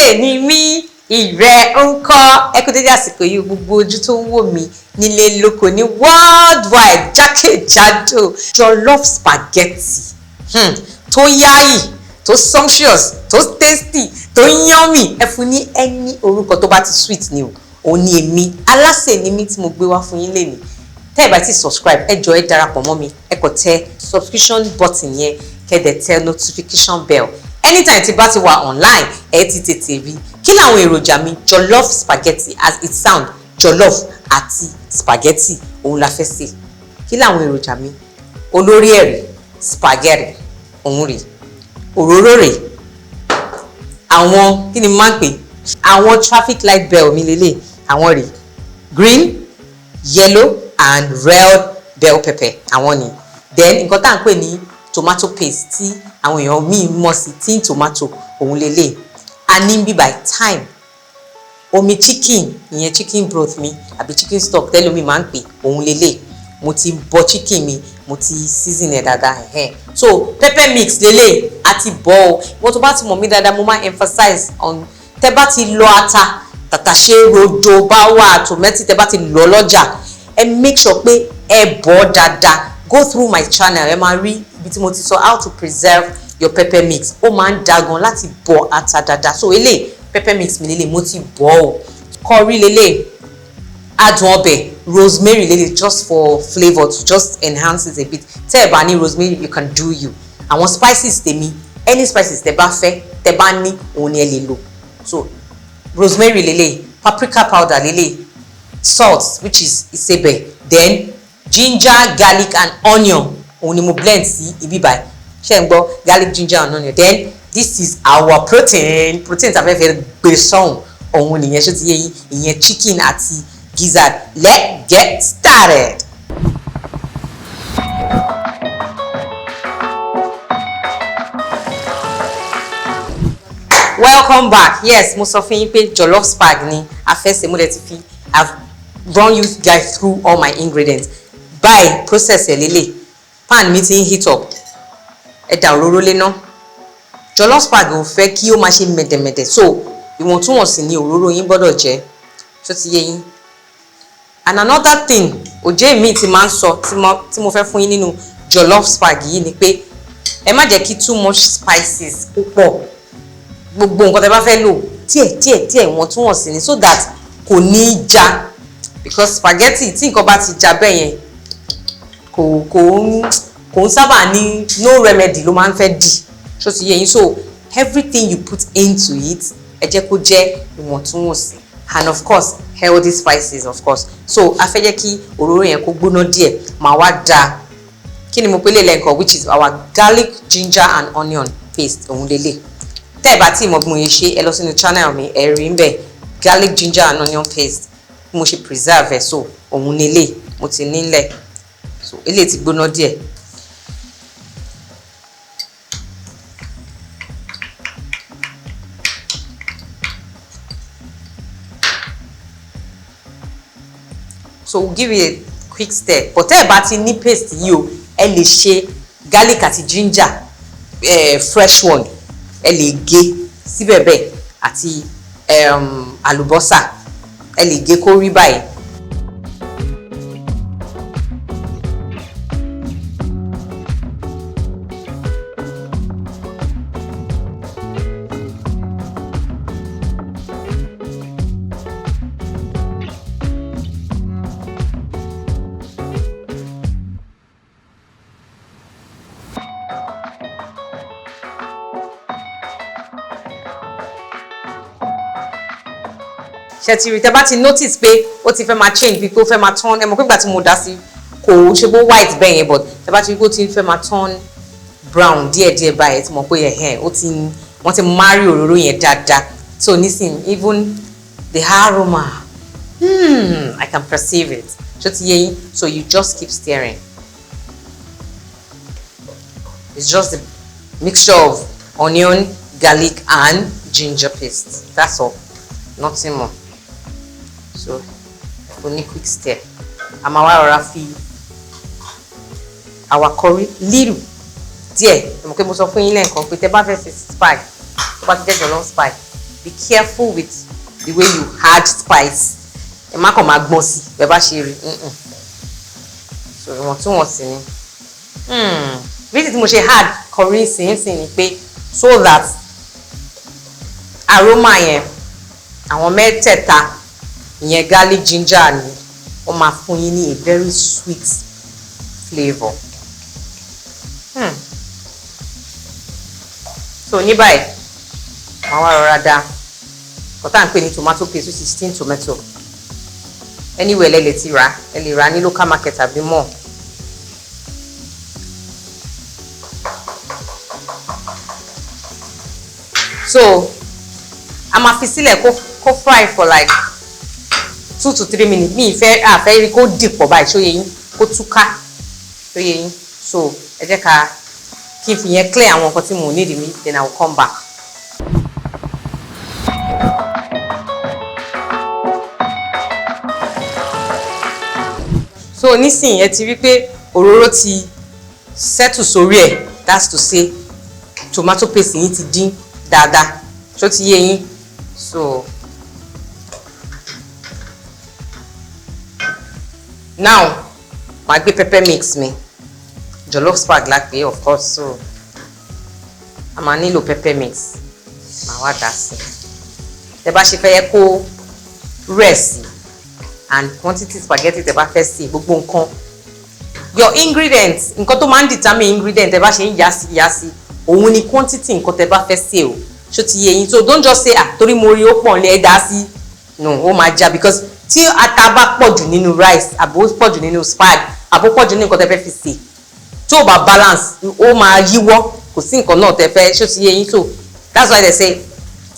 Alásè ni mí, ìrẹ́ ńkọ́? Ẹ kú dédé àsìkò yìí, gbogbo ojú tó ń wò mí nílé lóko ní worldwide, jákèjádò. Jollof spaghetti tó yáàyì, tó sumptuous, tó tasty, tó yummy, ẹ fún ní ẹni orúkọ tó bá ti sweet ni o, òun ni èmi Alásè ni mí tí mo gbé wá fún yín lénìí. Tẹ́ ẹ bá ti subscribe, ẹ jọ̀ọ́, ẹ darapọ̀ mọ́ mi. Ẹ kàn tẹ subscription button yẹn, kẹ́ dẹ̀ tẹ notification bell. Anytime tí bá ti wà online, ẹ ti tètè rí. Kí làwọn èròjà mi? Jollof spaghetti, as it sound, jollof àti spaghetti òun la fẹ́ sè. Kí làwọn èròjà mi? Olórí ẹ̀rí spaghetti òun rè, òróró rè, àwọn kí ni mo máa ń pè, àwọn traffic light bell mi lélẹ̀, àwọn rè, green, yellow and red bell pepper, àwọn ni. Then nǹkan tá à ń pè ní tomato paste, tí àwọn èèyàn míì mọ̀ sí tin tomato, òun lélẹ̀. A ní bíbá thyme, omi chicken, ìyẹn chicken broth mi àbí chicken stock tẹ́lómi máa ń pè, òun lélẹ̀. Mo ti bọ chicken mi, mo ti season ẹ̀ dáadáa ẹ̀hẹ́n. So pepper mix lélẹ̀, àti bọ̀ ọ́. Wọ́n tó bá ti mọ̀ mí dáadáa, mo máa emphasize on tẹ́ bá ti lọ ata, tàtàṣé, rodo bá wà, tòmẹ́tì, tẹ́ bá ti lọ lọ́jà, ẹ make sure pé ẹ bọ̀ dáadáa. Go through my channel, ẹ máa rí ibi tí mo ti sọ how to preserve your pepper mix. Ó máa ń da gan láti bọ̀ ata dáadáa. So eléyìí, pepper mix mi lélẹ̀, mo ti bọ̀ ọ́. Curry lélẹ̀, adùn ọbẹ̀, rosemary lélẹ̀, just for flavour, to just enhance it a bit. Tẹ́ ẹ bá ní rosemary, you can do you. Àwọn spices tèmi, any spices tẹ́ bá fẹ́, tẹ́ bá ní, òun ni ẹ lè lò. So rosemary lélẹ̀, paprika powder lélẹ̀, salt, which is ìsebẹ̀, then ginger, garlic and onion, òun ni mo blend sí ibi báyìí. Ṣé ń gbọ́? Garlic, ginger and onion. Then this is our protein. Protein tí a fẹ́ fẹ́ gbé sọ́hùn, òun nìyẹn. Ṣé ti yé yín? Ìyẹn chicken àti gizzard. Let's get started. Welcome back. Yes, mo sọ fún yín pé jollof spag ni a fẹ́ ṣe. Mo lè ti fi, I've run you guys through all my ingredients. By process ẹ̀ lélẹ̀, pan mi ti ń heat up. Ẹ dà òróró lé ná. Jollof spag ò fẹ́ kí ó máa ṣe mẹ̀dẹ̀mẹ̀dẹ̀, so ìwọ̀ntúnwọ̀nsì ni òróró yín gbọ́dọ̀ jẹ́. Ṣó ti yé yín? And another thing òjé mi ti máa ń sọ tí mo fẹ́ fún yín nínú jollof spag yìí ni pé ẹ má jẹ́ kí too much spices púpọ̀. Gbogbo nǹkan tẹ́ bá fẹ́ lò, díẹ̀ díẹ̀ díẹ̀, ìwọ̀ntúnwọ̀nsì ni, so that kò ní í já, because spaghetti, tí nǹkan bá ti já bẹ́ẹ̀ yẹn, kò ń sábà ní no remedy ló máa ń fẹ́ dì. Ṣó ti yé yín? So everything you put into it, ẹ jẹ́ kó jẹ́ ìwọ̀ntúnwọ̀nsì, and of course healthy spices, of course. So a fẹ́ jẹ́ kí òróró yẹn kó gbóná díẹ̀. Màá wá da, kí ni mo pè lè lẹ́ǹkan, which is our garlic, ginger and onion paste, òun lélẹ̀. Tẹ́ ẹ bá tí mọ̀ bí mo yẹ ṣe, ẹ lọ sínú channel mi, ẹ rí ń bẹ̀, garlic, ginger and onion paste, bí mo ṣe preserve ẹ̀. So òun lélẹ̀, mo ti nílẹ̀. So eléyìí ti gbóná díẹ̀. So we'll give it a quick stir. But tẹ́ ẹ bá ti ní paste yìí o, ẹ lè ṣe garlic àti ginger, fresh one, ẹ lè gé síbẹ̀ bẹ́ẹ̀, àti àlùbọ́sà, ẹ lè gé kó rí báyìí. Ṣe ti rí? Tẹ bá ti notice pé ó ti fẹ́ máa change, bí pé ó fẹ́ máa turn, ẹ mọ̀ pé ìgbà tí mo dá sí, kò ṣe bó white bẹ́ẹ̀ yẹn, but tẹ bá ti rí pé ó ti fẹ́ máa turn brown díẹ̀díẹ̀ báyìí, ẹ ti mọ̀ pé ẹ̀hẹ́n, ó ti wọ́n ti marry òróró yẹn dáadáa. So nísìnyí, even the aroma, I can perceive it. Ṣó ti yé yín? So you just keep stirring. It's just the mixture of onion, garlic and ginger paste, that's all, nothing more. So kò ní quick stir. A máa wá rọra fi our curry little díẹ̀. Ẹ mọ̀ pé mo sọ fún yín lẹ́ẹ̀kan pé tẹ́ bá fẹ́ ṣe spag, tó bá ti jẹ́ jollof spag, Be careful with the way you add spice. Ẹ má kàn máa gbọ́n sí bẹ́ẹ̀ bá ṣe rí. So ìwọ̀ntúnwọ̀nsì ni. Reason tí mo ṣe add curry sínsìn ni pé so that aroma yẹn, àwọn mẹ́tẹ̀ẹ̀ta ìyẹn, garlic, ginger ni, wọ́n máa fún yín ní a very sweet flavour. So ní báyìí, màá wá rọra dá nǹkan tá à ń pè ní tomato paste, which is tin tomato. Anywhere lẹ lè ti rà. Ẹ lè rà ní local market àbí mall. So a máa fi sílẹ̀ kó fry for like 2 to 3 minutes. Mi ìfẹ́ àfẹ́ rí kó dìpọ̀ báyìí, ṣó yé yín? Kó túká, ṣó yé yín? So ẹ jẹ́ ká kí n fi yẹn clear àwọn nǹkan tí mo need mi, then I will come back. So nísìnyí, ẹ ti rí pé òróró ti settle sórí ẹ̀. That's to say, tomato paste yín ti dín dáadáa. Ṣó ti yé yín? So now, màá gbé pepper mix mi. Jollof spag la pè, of course, so a máa nílò pepper mix. Màá wá dà sí tẹ bá ṣe fẹ́ yẹ kó rẹ̀ sí and quantity spaghetti tẹ bá fẹ́ sè, gbogbo nǹkan, your ingredients. Nǹkan tó máa ń determine ingredient tẹ bá ṣe ń yá sí yá sí, òun ni quantity nǹkan tẹ bá fẹ́ sè o. Ṣó ti yé yín? So don't just say, "Ah, torí mo rí ó pọ̀ ní, ẹ dá sí." No, ó máa já, because tí ata bá pọ̀ jù nínú rice, àbó pọ̀ jù nínú spag, àbó pọ̀ jù nínú nǹkan tẹ fẹ́ fi sè, tó bá balance, ó máa yíwọ́. Kò sí nǹkan náà tẹ fẹ́. Ṣó ti yé yín? So that's why they say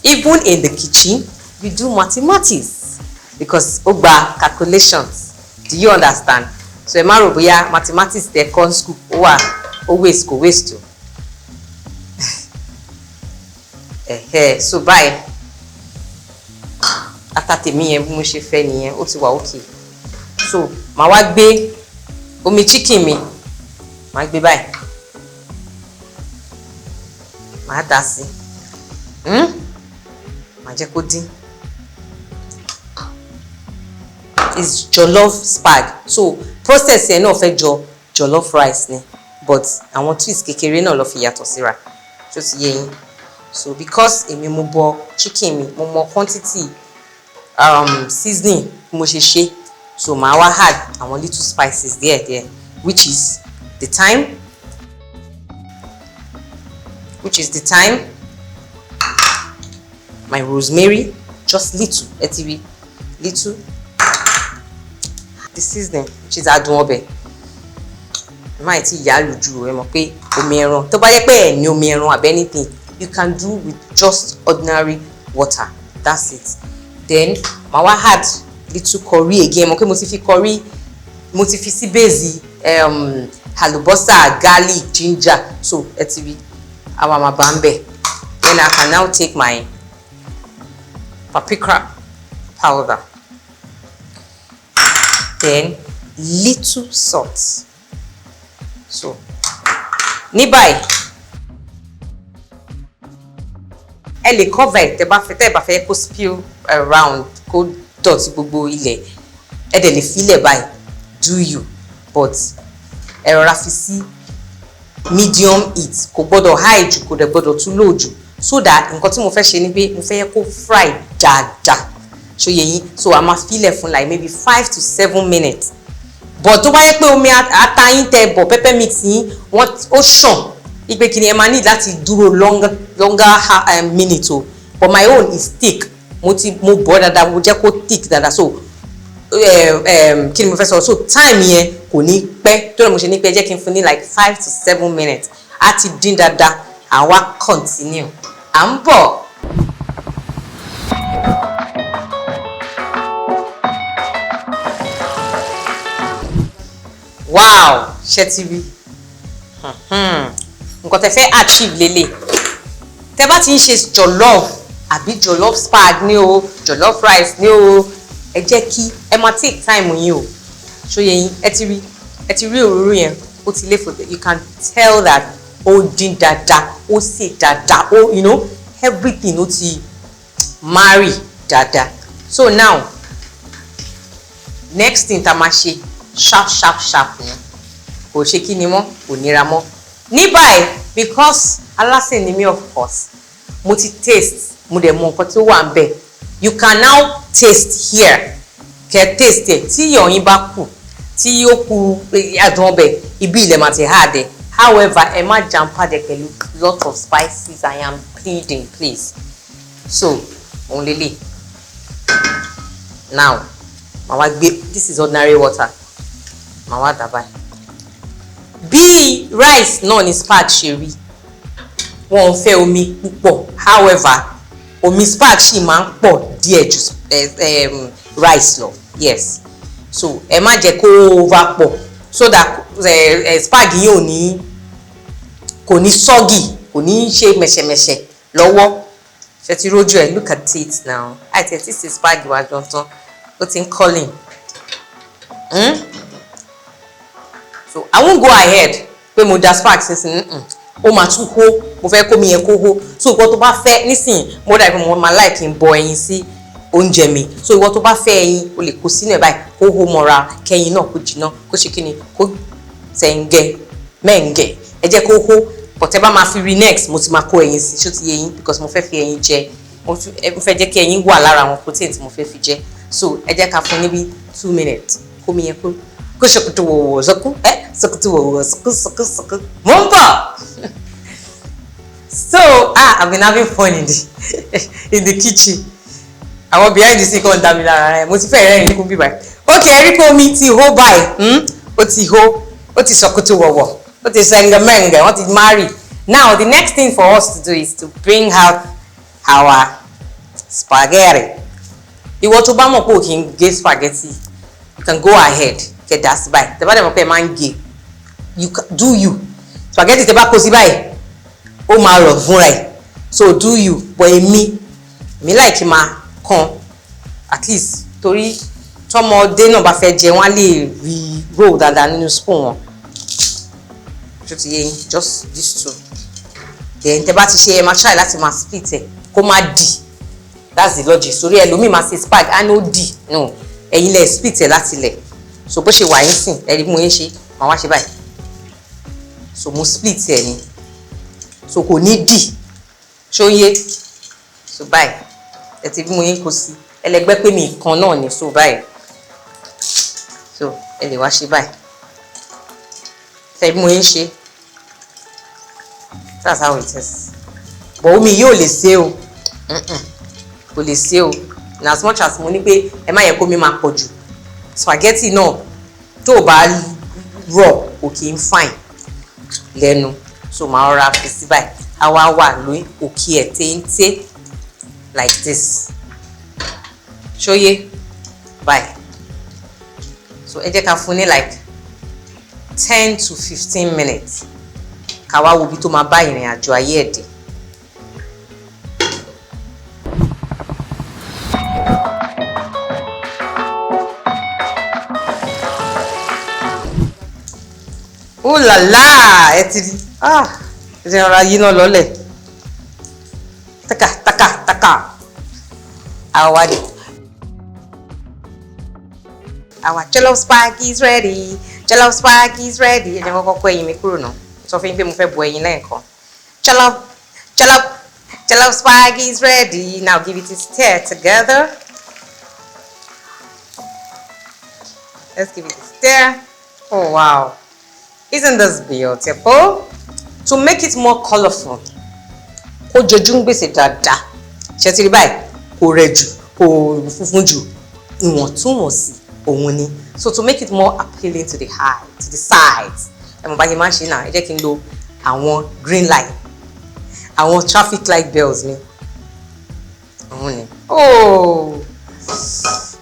even in the kitchen you do mathematics, because ó gba calculations. Do you understand? So ẹ má rò bóyá mathematics tẹ kọ́ school ó wà, ó waste. Kò waste o. Ẹ̀hẹ́, so báyìí, ata tèmi yẹn, bí mo ṣe fẹ́ nìyẹn, ó ti wà okay. So màá wá gbé omi chicken mi, màá gbé báyìí, màá dà sí, màá jẹ́ kó dín. Is jollof spag, so process yẹn náà fẹ́ jọ jollof rice ni, but àwọn twist kékeré náà ló fi yàtọ̀ síra. Tó ti yé yín? So because èmi mo bọ chicken mi, mo mọ quantity seasoning bí mo ṣe ṣe, so màá wá add àwọn little spices díẹ̀ díẹ̀, which is the thyme, my rosemary, just little. Ẹ ti rí little, the seasoning, which is adùn ọbẹ̀. Ẹ má ti yà á lù jù. Ẹ mọ̀ pé omi ẹran, tó bá yẹ pé ẹ ní omi ẹran àbí anything, you can do with just ordinary water. That's it. Then màá wá add little curry again. Mọ̀ pé mo ti fi curry, mo ti fi sí base, àlùbọ́sà, garlic, ginger. So ẹ ti rí àwọn àmàbà ń bẹ̀. Then I can now take my paprika powder, then little salt. So ní báyìí, ẹ lè cover ẹ tẹ́ bá fẹ́. Tẹ́ bá fẹ́ kó spill around, kó dọ̀tí gbogbo ilẹ̀, ẹ dẹ̀ lè filẹ̀ báyìí, do you. But ẹ rọra fi sí medium heat. Kò gbọ́dọ̀ high jù, kò dẹ̀ gbọ́dọ̀ tún low jù, so that nǹkan tí mo fẹ́ ṣe ni pé mo fẹ́ yẹ kó fry dáadáa. Ṣó yé yín? So a máa filẹ̀ fún like maybe 5 to 7 minutes. But tó bá yẹ pé omi ata yín tẹ bọ̀, pepper mix yín, wọ́n ó ṣàn ipe kìnìún, ẹ máa ní láti dúró longer, longer minute o. But my own is thick. Mo ti mo bọ̀ dáadáa, mo jẹ́ kó thick dáadáa. So kí ni mo fẹ́ sọ? So time yẹn kò ní pẹ́ tó lè mo ṣe ní pé jẹ́ kí n fún ní like 5 to 7 minutes. Á ti dín dáadáa. Àwa continue, à ń bọ̀. Wow, ṣé ti rí nǹkan tẹ́ fẹ́ achieve lélẹ̀? Tẹ́ bá ti ń ṣe jollof, àbí jollof spag ní o, jollof rice ní o, ẹ jẹ́ kí ẹ máa take time yín o. Ṣó yé yín? Ẹ ti rí, ẹ ti rí òróró yẹn, ó ti lé fò. You can tell that ó dín dáadáa, ó sè dáadáa, ó everything ó ti Marry dáadáa. So now, next thing tá máa ṣe sharp sharp sharp ni, kò ṣe kí ni mọ́, kò nira mọ́ ní báyìí, because alásè ni mí. Of course mo ti taste, mo dẹ̀ mọ nǹkan tó wà ń bẹ̀. You can now taste here, kẹ́ taste ẹ̀. Tí iyọ̀ yín bá kù, tí ó kù adùn ọbẹ̀, ibi ilẹ̀ máa ti add ẹ̀. However, ẹ má jam pack ẹ̀ pẹ̀lú lot of spices. I am pleading, please. So òun lélẹ̀. Now màá wá gbé, this is ordinary water, màá wá dà báyìí. Bí rice náà ni spag ṣe rí, wọn ò fẹ́ omi púpọ̀. However, omi spag ṣì máa ń pọ̀ díẹ̀ ju rice lọ. Yes, so ẹ má jẹ́ kó over pọ̀, so that spag yìí ò ní, kò ní soggy, kò ní ṣe mẹ̀ṣẹ̀mẹ̀ṣẹ̀ lọ́wọ́. Ṣe ti rójú ẹ? Look at it now. Àìtí ẹ ti ṣe spag wa gan tán, ó ti ń calling. So I won't go ahead pé mo da spag sísìn. Ó máa tún hó. Mo fẹ́ kó mi yẹn kó hó. So ìwọ tó bá fẹ́ nísìnyí, mo dà pé mo máa like kí n bọ ẹyin sí oúnjẹ mi. So ìwọ tó bá fẹ́ ẹyin, o lè kó sínú ẹ̀ báyìí, kó hó mọ́ra, kẹ́yin náà kó jiná, kó ṣe kíni, kó sẹ̀ǹgẹ̀ mẹ́ǹgẹ̀. Ẹ jẹ́ kó hó, but ẹ bá máa fi rí next, mo ti máa kó ẹyin sí. Ṣó ti yé yín? Because mo fẹ́ fi ẹyin jẹ, mo fẹ́ jẹ́ kí ẹyin wà lára àwọn protein tí mo fẹ́ fi jẹ. So ẹ jẹ́ ká fún níbi 2 minutes, kó mi yẹn kó ṣòkòtò wòwò sọkú ẹ, ṣòkòtò wòwò sọkú sọkú sọkú. Mo ń bọ̀. So ah, I've been having fun in the kitchen. Àwọn behind the scene kan dá mi lára rẹ, mo ti fẹ́ rẹ́rìn kún bíbáyìí. Ok, ẹ rí pé omi ti hó báyìí, ó ti hó, ó ti sọkútù wọ̀wọ̀, ó ti sẹ́ngẹ̀mẹ́ngẹ̀, wọ́n ti marry. Now the next thing for us to do is to bring out our spaghetti. Ìwọ tó bá mọ̀ pé o kì í gé spaghetti, you can go ahead, kẹ́ dà sí báyìí. Tẹ́ bá dẹ̀ mọ̀ pé ẹ máa ń gé, you can do you. Spaghetti tẹ́ bá kó sí báyìí, ó máa rọ̀ fúnra ẹ̀. So do you, but èmi like máa kan at least, torí tọmọdé náà bá fẹ́ jẹ, wọ́n á lè rí roll dáadáa nínú spoon wọn. Ṣó ti yé yín? Just these two. Then tẹ́ bá ti ṣe, ẹ máa try láti máa split ẹ kó má dì. That's the logic. Sórí ẹlòmíì máa ṣe spag á ní ó dì. No, ẹ̀yin lẹ split ẹ láti lẹ̀. So bó ṣe wà yín sìn, ẹ rí bí mo yín ṣe màá wá ṣe báyìí. So mo split ẹ ni, so kò ní dì. Ṣó yé? So báyìí, ẹ ti bí mo yín kó sí ẹlẹgbẹ́ pé mi kan náà ni. So báyìí, so ẹ lè wá ṣe báyìí. Ṣe bí mo yín ṣe? That's how it is. But omi yóò lè ṣe o, kò lè ṣe o. In as much as mo ní pé ẹ má yẹ kó mi máa pọ̀ jù, spaghetti náà tó o bá rọ̀, kò kì í fine lẹ́nu. So màá rọra fi sí báyìí, á wá wà lórí òkè ẹ̀ téńté like this. Ṣóyé báyìí? So ẹ jẹ́ ká fún ní like 10 to 15 minutes, ká wá wo ibi tó máa bá ìrìn àjò ayé ẹ̀ dé. Ooh la la! Ẹ ti rí, ah, ẹ ti rọra yí náà lọ́lẹ̀. Taka taka taka. Our jollof spag is ready. Jollof spag is ready. Ẹ jẹ́ kọ́kọ́ kó ẹyin mi kúrò náà. Sọ fún yín pé mo fẹ́ bu ẹyin lẹ́ẹ̀kan. Jollof, jollof, jollof spag is ready. Now give it a stir together. Let's give it a stir. Oh wow, isn't this beautiful? To make it more colourful, kó jojú ń gbèsè dáadáa. Ṣe ti rí báyìí? Kò rẹ̀ jù, kò funfun jù, ìwọ̀ntúnwọ̀nsì òun ni. So to make it more appealing to the eye, to the sides, ẹ mọ̀ bá ṣe máa ń ṣe náà. Ẹ jẹ́ kí n lo àwọn green light, àwọn traffic light bells mi, òun ni. Oh,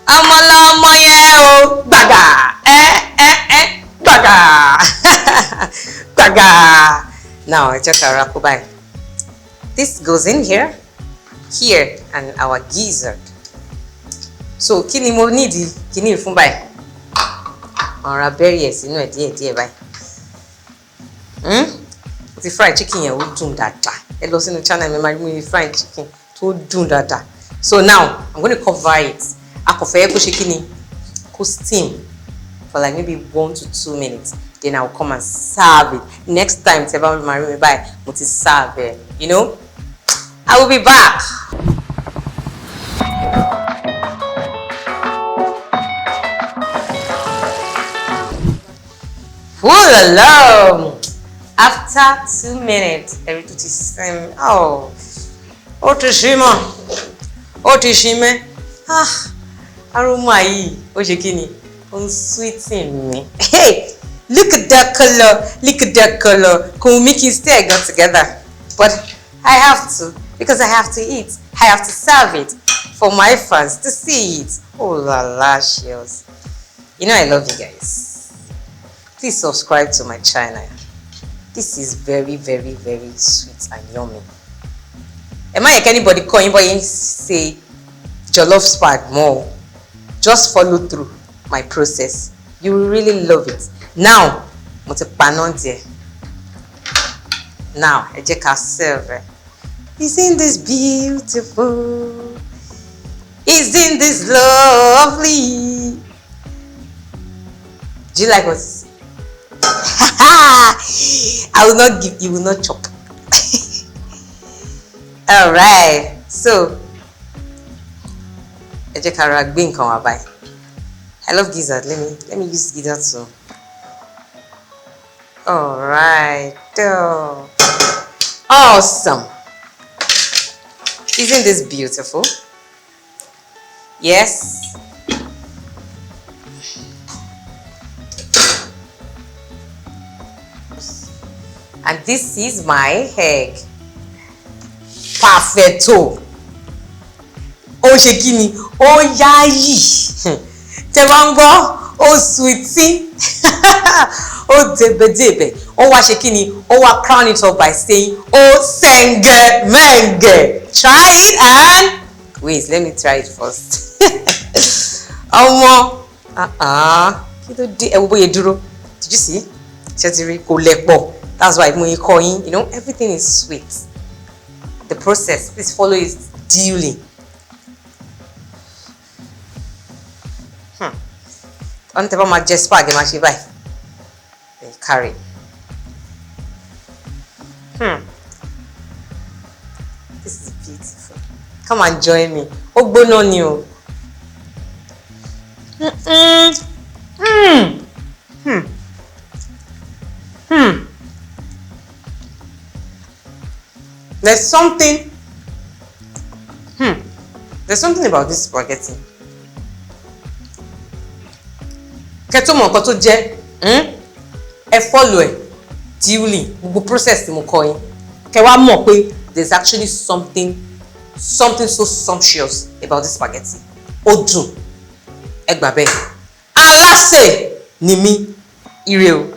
ọmọlọmọ yẹn o, gbàgà ẹ ẹ ẹ, gbàgà gbàgà. Now ẹ jẹ́ ká ra kó báyìí. This goes in here, here, and our gizzard. So kí ni mo nídìí kí ní fún báyìí? Ọ̀rá bẹ́rì ẹ̀ sínú ẹ̀ díẹ̀díẹ̀ báyìí. Mo ti fry chicken yẹn, ó dùn dáadáa. Ẹ lọ sínú channel mi, máa rí mi fry chicken tó dùn dáadáa. So now I'm going to cover it. A kò fẹ́ kó ṣe kí ni, kó steam for like maybe 1 to 2 minutes, then I'll come and serve it. Next time tẹ́ bá máa rí mi báyìí, mo ti serve it. I will be back. Full alone. After 2 minutes, ẹ̀rí tó ti steam. Oh, ó ti ṣí mọ́, ó ti ṣí mẹ́. Ah, aroma yìí, ó ṣe kí ni? Ó ń sweeten mi. Hey, look at that color, look at that color. Kò wù mí kí n stay gan together, but I have to because I have to eat. I have to serve it for my fans to see it. Oh la la, shells. You know I love you guys. Please subscribe to my channel. This is very, very, very sweet and yummy. Ẹ má yẹ kí anybody kọ́ yín bọ́ yín ṣe jollof spag mọ́ o. Just follow through my process. You will really love it. Now, mo ti paná díẹ̀. Now, ẹ jẹ́ ká serve ẹ. Isn't this beautiful? Isn't this lovely? Do you like what you see? I will not give you, will not chop. All right. So, ẹ jẹ́ ká ra gbé nǹkan wá báyìí. I love gizzard. Let me use gizzard too. All right. Oh. Awesome. Isn't this beautiful? Yes. And this is my egg. Perfecto. Ó ṣe kí ni? Ó yáyì. Tẹ bá ń gbọ́, ó sweetie. Ó débẹ̀débẹ̀. Ó wá ṣe kí ni? Ó wá crown it up by saying, ó sẹ̀ǹgẹ̀ mẹ́ǹgẹ̀. Try it and wait, let me try it first. Ọmọ, kí ló dé? Ẹ wo bóyá dúró. Did you see? Ṣé ti rí? Kò lẹ̀ pọ̀. That's why mo kọ́ yín. Everything is sweet. The process, please follow it duly. Wọ́n tẹ́ bá máa jẹ spag, ẹ máa ṣe báyìí. Ẹ carry. This is beautiful. Come and join me. Ó gbóná ni o. Mm-mm. Mm. There's something. There's something about this spaghetti. Kẹ́ tó mọ̀ nǹkan tó jẹ́, ẹ follow ẹ̀ duly, gbogbo process tí mo kọ́ yín. Kẹ́ wá mọ̀ pé there's actually something so sumptuous about this spaghetti. Ó dùn. Ẹ gbà bẹ́ẹ̀. Alásè ni mí. Ire o.